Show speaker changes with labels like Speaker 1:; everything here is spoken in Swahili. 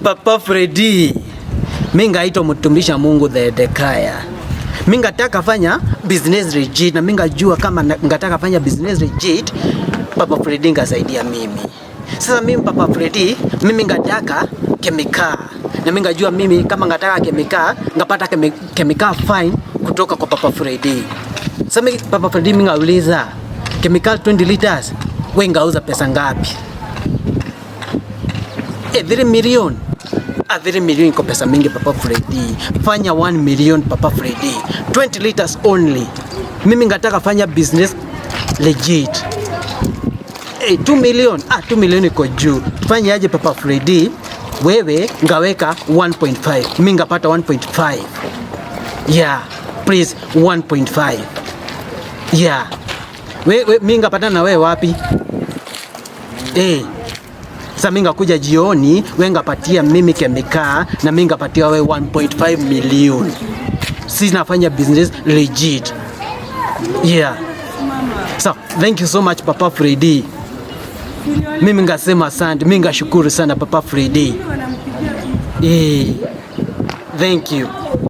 Speaker 1: Papa Freddy, mi ngaitwa mtumisha Mungu Thedekaya. Mi ngataka fanya business legit na mi ngajua kama ngataka fanya business legit, Papa Freddy ngasaidia mimi. Sasa mimi Papa Freddy, mimi ngataka kemika na mi ngajua mimi kama ngataka kemika ngapata kemika fine kutoka kwa Papa Freddy. Sasa mimi Papa Freddy mi ngauliza chemical 20 liters we ngauza pesa ngapi? 3 million. Ah, 3 million iko pesa mingi Papa Freddy. Fanya 1 million Papa Freddy. 20 liters only. Mimi ngataka fanya business legit. 2 million. Ah, 2 million iko juu. Fanya aje Papa Freddy? Wewe ngaweka 1.5. Mimi ngapata 1.5. Yeah, please 1.5. Yeah. We mimi ngapatana na wewe wapi? Sasa mimi ngakuja jioni, we ngapatia mimi kemika na mimi ngapatia we 1.5 million. Si nafanya business legit. Yeah. So, thank you so much Papa Freddy. Mimi ngasema asante, mimi ngashukuru sana Papa Freddy. Thank you.